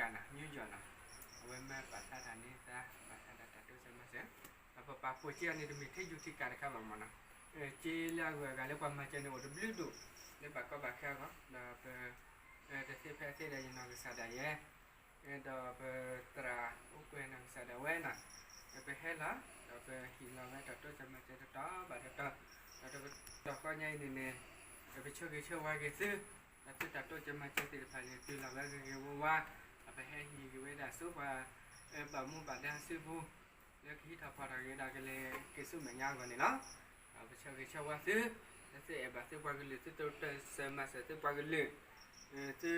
ကၠီၣ်တဲၣ်တဂၤနီၤ ယူးယီၣ်နီၤ အဝဲမ့ၢ်ပာ်ဖျါတၢ်န့ၣ်သး ဘၣ်ဃးဒီးတၢ်တိစၢၤမၤစၢၤ ဒီးပပာ်ဖှိၣ်က့ၤအီၤန့ၣ် တမ့ၢ်ထဲယူၤထံကၣ်တခါဘၣ်မးနီၤ က့ၤလၢအဂုၤအဂၤလၢပှၤမၤစၢၤန့ၣ်အိၣ်တဘျုးဒိၣ် လၢဘၣ်ကီဘၣ်ခဲအဂီၢ် ဒီးပ တသ့ဖဲသ့ဒီးယနီၢ်ကစၢ်ဒၣ်ယဲ ဒီးပသရၣ်အိၣ်ကွဲးနီၢ်ကစၢ်ဒၣ်ဝဲနီၤ ပဟဲလီၤ ဒီးပဟ့ၣ်လီၤဝဲတၢ်တိစၢၤမၤစၢၤတတီၤဘၣ်တတီၤ ဒီးတကတီၢ်ဃီညါအံၤန့ၣ်န့ၣ် ပဆၢဂ့ၤဆၢဝါက့ၤသု ဒီးသုတၢ်တိစၢၤမၤစၢၤသ့ၣ်တဖၣ်န့ၣ် တုၤလီၤဝဲဂ့ၤဂ့ၤဝါဝါ ဒီးပဟဲဟ့ၣ်ဂ့ၤဝဲဒၣ်ဆူပှၤ ဘၣ်မူဘၣ်ဒါစုပူၤ လၢကဟံးထီၣ်ဖီၣ်ထီၣ်က့ၤဒၣ်ကလဲၤက့ၤဆူမဲာ်ညါအဂီၢ်န့ၣ်လီၤ. ပဆၢဂ့ၤဆၢဝါသု လၢသုအဲၣ်ဘၣ်သုပှၤကလုာ် သုတိစၢၤမၤစၢၤသုပှၤကလုာ် သု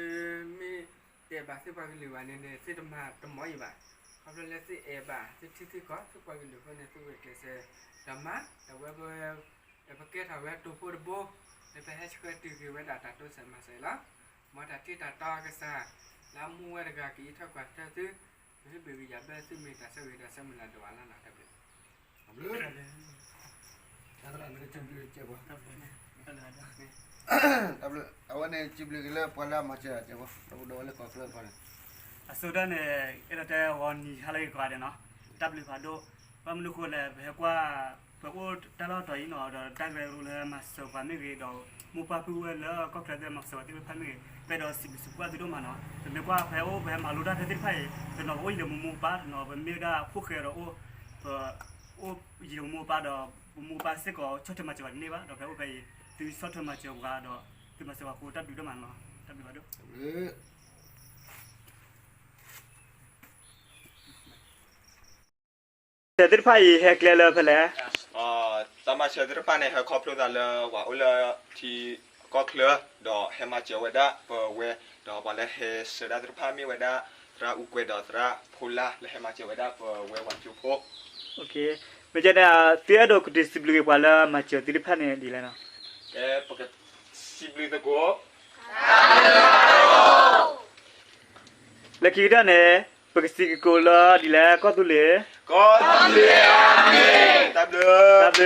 မ့ၢ်တအဲၣ်ဘၣ်သုပှၤကလုာ်ဘၣ်န့ၣ်န့ၣ် သုတမၤတမီၤအံၤဘၣ်. ခီဖျိလၢသုအဲၣ်ဘၣ် သုထံသုကီၢ် သုပှၤကလုာ်အဃိန့ၣ် သုဂုာ်ကျဲးစၢး ဒီးမၤ ဒီးဝဲ ပကဲထီၣ်ဝဲတိၢ်ဖိတဘိ လၢပဟဲဆှၢတုၤက့ၤဝဲဒၣ်တၢ်တိစၢၤမၤစၢၤအံၤလီၤ. မ်တၢ်ထံတၢ်တီကစၢ် လၢအမူဝဲတဂၤ ကအံးထွဲကွၢ်ထွဲသု ပဟ့ၣ်ဘၣ်ဂံၢ်ယၤဘၢသုမ့ၢ်တၢ်ဆၢဂ့ၤဒီးဆၢမုၢ်လၢ်ဒိၣ်အါလီၤနီၤ တၢ်ဘျုး တၢ်ဘျုး တၢ်ဘျုး အဝဲန့ၣ်စံးဘျုးက့ၤလၢပှၤလၢအမၤစၢၤတၢ်ကဲပှၤ ဒီပုၢ်ဒီဝဲၢ်လၢကီၢ်ချၢတဖၣ်န့ၣ် အဆိကတၢၢ်န့ၣ် အဲၣ်ဒိးတဲဂီၤနံၤဟါလၢဂ့ၤကိးဂၤဒဲးနီၤ တၢ်ဘျုးဖးဒိၣ် ဘၣ်မနုၤအဃိလဲၣ် ပဟဲကွၢ် ပအိၣ်တၢ်လီၢ်တတီၤအံၤနီၤ ဒီးတၢ်ကရၢကရိလၢမၤစၢၤပှၤမ့ၢ်ဂ့ၤ ဒီးမိၢ်ပၢ်ပုၢ်ဝဲၢ်လၢကီၢ်ချၢသ့ၣ်မၤစၢၤပှၤသ့ၣ်တဖၣ်မ့ၢ်ဂ့ၤ ပအဲၣ်ဒိးစံးဘျုးစံးဖှိၣ်သုဒိၣ်မးနီၤ ပမ့ၢ်ကွၢ်ဖဲအိၣ်ဖဲမၤလိတၢ်ဖဲသ့ၣ်တဖၣ်အံၤ တနီၤပအိၣ်ယံၤဒီးမိၢ်မိၢ်ပၢ်ပၢ်တနီၤ ပမ့ၢ်ဝဲဒၣ်ဖိၣ်ဃဲဒီးအိၣ် ပ အိၣ်ယံၤဒီးမိၢ်မိၢ်ပၢ်ပၢ်ဒီး ပမိၢ်ပၢ်စ့ၢ်ကီးဆီၣ်ထွဲမၤစၢၤပှၤတန့ၢ်ဘၣ် ဒီးဖဲအိၣ်ဖဲအံၤ သုဆီၣ်ထွဲမၤစၢၤပှၤဒီး သုမၤစၢၤပှၤအဃိတၢ်ဘျုးဒိၣ်မးနီၤ တၢ်ဘျုးဖးဒိၣ် တၢ်မၤစၢၤသ့ၣ်တဖၣ်အံၤဟဲကျဲလၢဖဲလဲၣ် တၢ်မၤစၢၤသ့ၣ်တဖၣ်န့ၣ် ဟဲခီဖျိသးလၢပှၤအိၣ်လၢထံကီၢ်ချၢ ဒီးဟဲမၤစၢၤဝဲဒၣ်ပဝဲ ဒီးပှၤလၢဟဲဆှၢဒၣ်သ့ၣ်တဖၣ်မ့ၢ်ဝဲဒၣ် သရၣ်အူကွဲၤဒီးသရၣ်ဖိလါ လၢဟဲမၤစၢၤဝဲဒၣ်ပဝဲဝၤကၠိဖိ မ့ၢ်ကဲန့ၣ် သုအဲၣ်ဒိးကတိၤစံးဘျုးက့ၤပှၤလၢမၤစၢၤသ့ၣ်တဖၣ်န့ၣ်ဒ်လဲၣ်နီၤ ပကစံးဘျုးသကိး လၢခံကတၢၢ်န့ၣ် ပကစံးကကိးလၢဒ်လဲၣ် ကီၢ်သူလ့ၤ ကီၢ်သူလ့ၤအမ့ၢ် တၢ်ဘျုး တၢ်ဘျုး